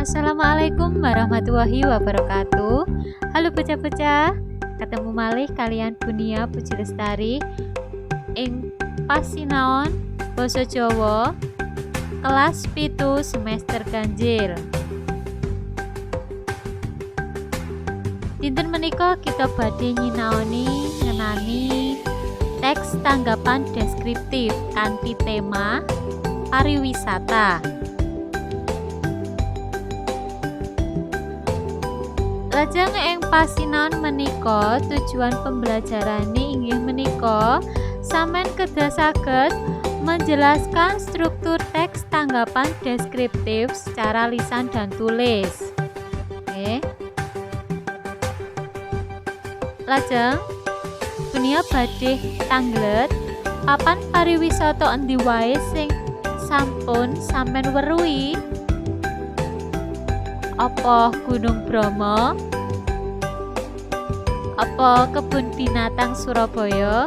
Assalamualaikum warahmatullahi wabarakatuh. Halo bocah-bocah, ketemu malih kaliyan Bunia Puji Lestari ing pasinaon Basa Jawa kelas 7 semester ganjil. Dinten menika kita badhe nyinaoni ngenani teks tanggapan deskriptif kanthi tema pariwisata. Lajeng ing pasinaon menika tujuan pembelajarane inggih menika sampeyan kedah saged menjelaskan struktur teks tanggapan deskriptif secara lisan dan tulis. Nggih. Lajeng Bunia badhe tanglet papan pariwisata endi wae sing sampun sampeyan weruhi? Apa Gunung Bromo? Apa Kebun Binatang Surabaya?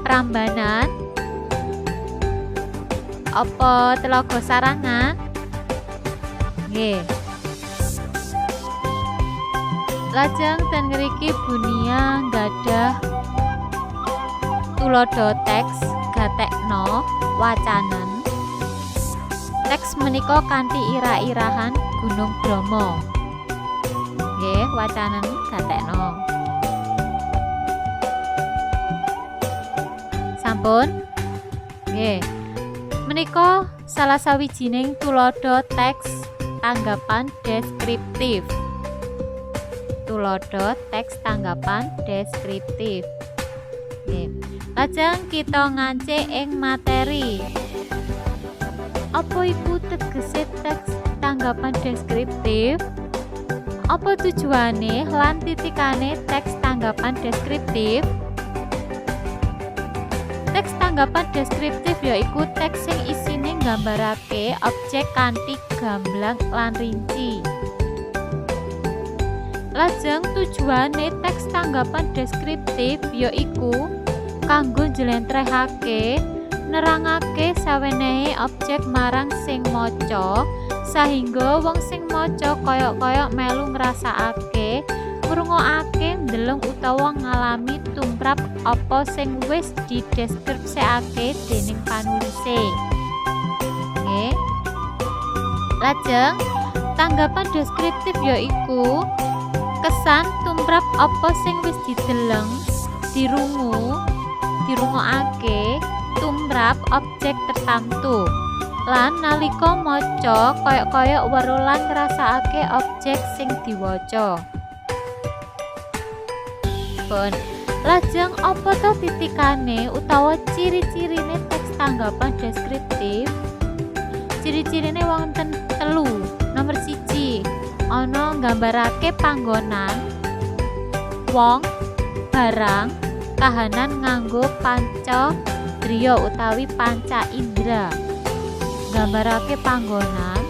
Prambanan? Apa Telaga Sarangan? Nggih. Lajeng ten ngriki Bunia nggadhah tuladha teks gatekno wacanen. Teks menika kanthi irah-irahan Gunung Bromo. Nggih, wacanen gatekno. Sampun? Nggih. Menika salah sawijining tuladha teks tanggapan deskriptif. Tuladha teks tanggapan deskriptif. Nggih. Lajeng kita ngancik ing materi. Apa iku tegese teks tanggapan deskriptif? Apa tujuane lan titikane teks tanggapan deskriptif? Teks tanggapan deskriptif yaiku teks sing isine nggambarake objek kanthi gamblang lan rinci. Lajeng tujuane teks tanggapan deskriptif yaiku kanggo njlentrehake, nerangake sawenehe objek marang sing maca sahingga wong sing maca kaya-kaya melu ngrasakake, ngrungokake, ndeleng utawa ngalami tumrap apa sing wis dideskripsekake dening panulise. Nggih. Lajeng tanggapan deskriptif yaiku kesan tumrap apa sing wis dideleng, dirungu, dirungokake tumrap objek tertentu. Lan nalika maca kaya-kaya weruh lan ngrasakake objek sing diwaca. Pun. Lajeng apa to titikane utawa ciri-cirine teks tanggapan deskriptif? Ciri-cirine wonten telu. Nomor 1, ana nggambarake panggonan, wong, barang, kahanan nganggo panca indriya utawi panca indra. Nggambarake panggonan,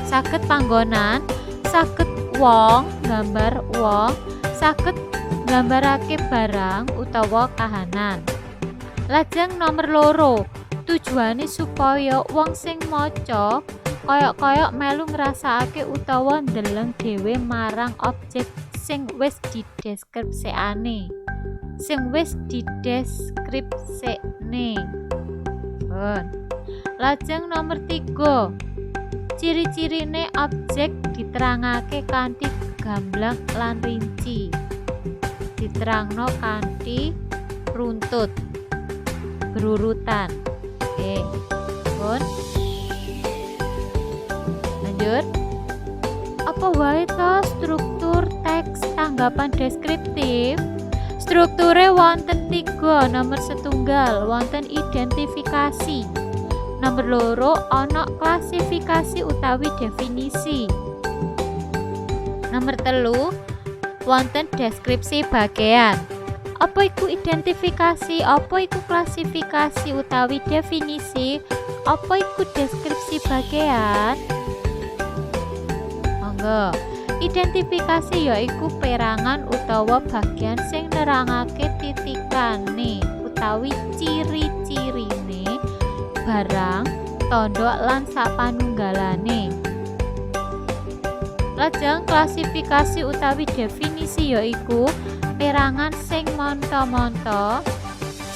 saged panggonan, saged wong, gambar wong, saged nggambarake barang utawa kahanan. Lajeng nomor 2, tujuane supaya wong sing maca kaya-kaya melu ngrasakake utawa ndeleng dhewe marang objek sing wis dideskripsekane. Sing wis dideskripsekne. Pun. Lajeng nomor 3, ciri-cirine objek diterangake kanthi gamblang lan rinci. Diterangno kanthi runtut, berurutan. Oke. Pun. Lanjut. Apa wae to struktur teks tanggapan deskriptif? Strukture wonten 3. Nomor setunggal wonten identifikasi. Nomor 2 ana klasifikasi utawi definisi. Nomor 3 wonten deskripsi bagian. Apa iku identifikasi? Apa iku klasifikasi utawi definisi? Apa iku deskripsi bagian? Monggo. Identifikasi yaiku perangan utawa bagian sing nerangake titikane utawi ciri-cirine barang, tandha lan sapanunggalane. Lajeng klasifikasi utawi definisi yaiku perangan sing monto-monto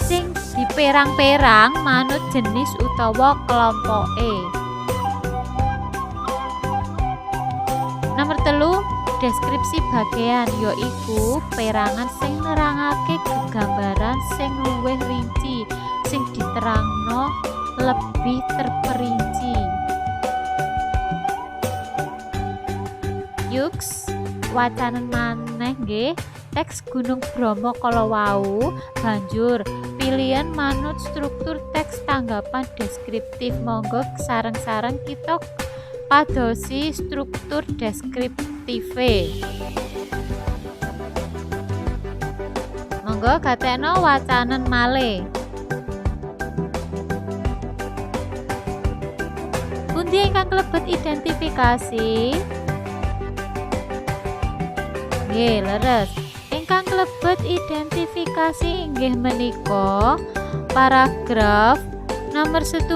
sing diperang-perang manut jenis utawa kelompoke. Nomor 3, deskripsi bagean yaiku perangan sing nerangake gegambaran sing luwih rinci, sing diterangno lebih terperinci. Yuks, wacanen maneh nggih. Teks Gunung Bromo kala wau banjur pilihan manut struktur teks tanggapan deskriptif. Monggo sareng-sareng kita padosi struktur deskriptife. Monggo gatekno wacanen malih. Pundi ingkang klebet identifikasi? Nggih, leres. Ingkang klebet identifikasi inggih menika paragraf nomor 1.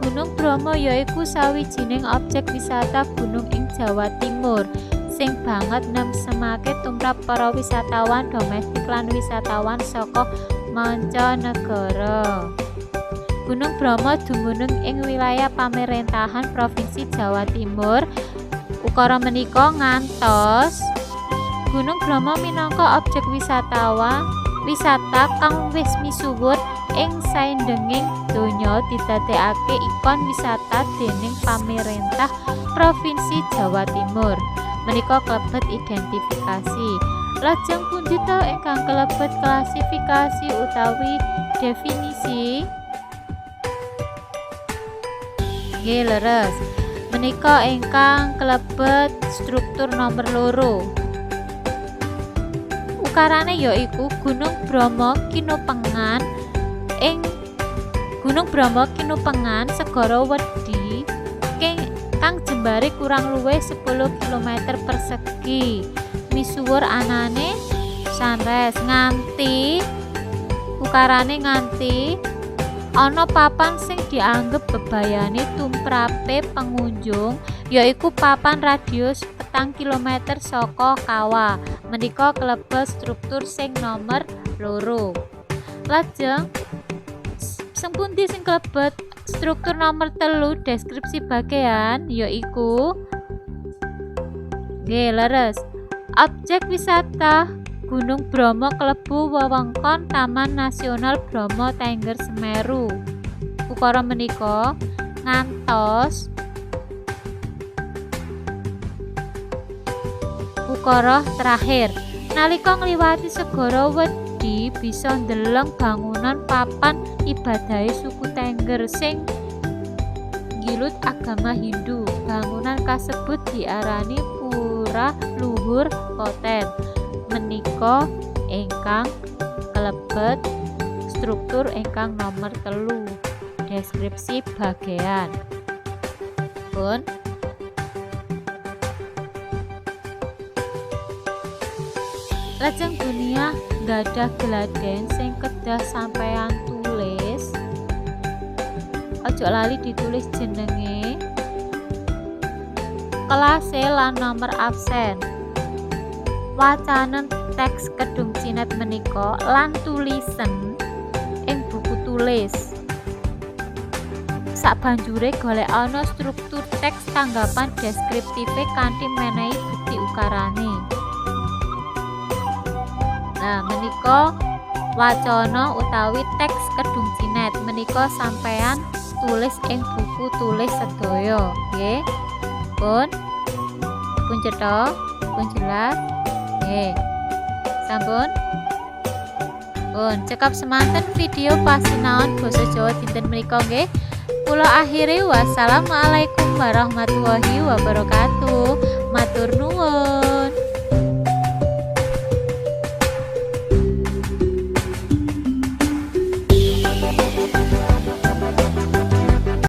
Gunung Bromo yaiku sawijining objek wisata gunung ing Jawa Timur sing banget nemsemake tumrap para wisatawan domestik lan wisatawan saka mancanegara. Gunung Bromo dumunung ing wilayah pamarentahan Provinsi Jawa Timur. Ukara menika ngantos Gunung Bromo minangka objek wisata kang wis misuwur ing saindenging donya, didadekake ikon wisata dening pamarentah Provinsi Jawa Timur. Menika klebet identifikasi. Lajeng pundi to ingkang klebet klasifikasi utawi definisi? Nggih, leres. Menika ingkang klebet struktur nomor 2. Ukarane yaiku Gunung Bromo kinupengan ing Gunung Bromo kinupengan segara Wedhi kang jembare kurang luwih 10 km persegi. Misuwur anane sunrise nganti ukarane nganti ana papan sing dianggep bebayani tumrape pengunjung yaiku papan radius 4 km saka kawah. Menika klebet struktur sing nomor 2. Lajeng sing pundi sing klebet struktur nomor 3 deskripsi bagean yaiku nggih leres. Objek wisata Gunung Bromo klebu wewengkon Taman Nasional Bromo Tengger Semeru. Ukara menika ngantos ukara terakhir. Nalika ngliwati segara Wedhi bisa ndeleng bangunan papan ibadahe suku Tengger sing nggilut agama Hindu. Bangunan kasebut diarani Pura Luhur Poten. Menika ingkang klebet struktur ingkang nomor 3 deskripsi bagean. Pun lajeng dunia nggadah geladen sing kedah sampean tulis. Ojo lali ditulis jenenge, kelase lan nomor absen. Wacanen teks Kedung Cinet menika lan tulisen ing buku tulis. Sabanjure golek ana struktur teks tanggapan deskriptife kanthi menehi bukti ukarane. Nah, menika wacana utawi teks Kedung Cinet menika sampean tulis ing buku tulis sedaya, nggih. Pun pun cetha, pun jelas. Nggih. Sampun. Pun cekap semanten video pasinaon basa Jawa dinten menika nggih. Kula akhiri, wassalamualaikum warahmatullahi wabarakatuh.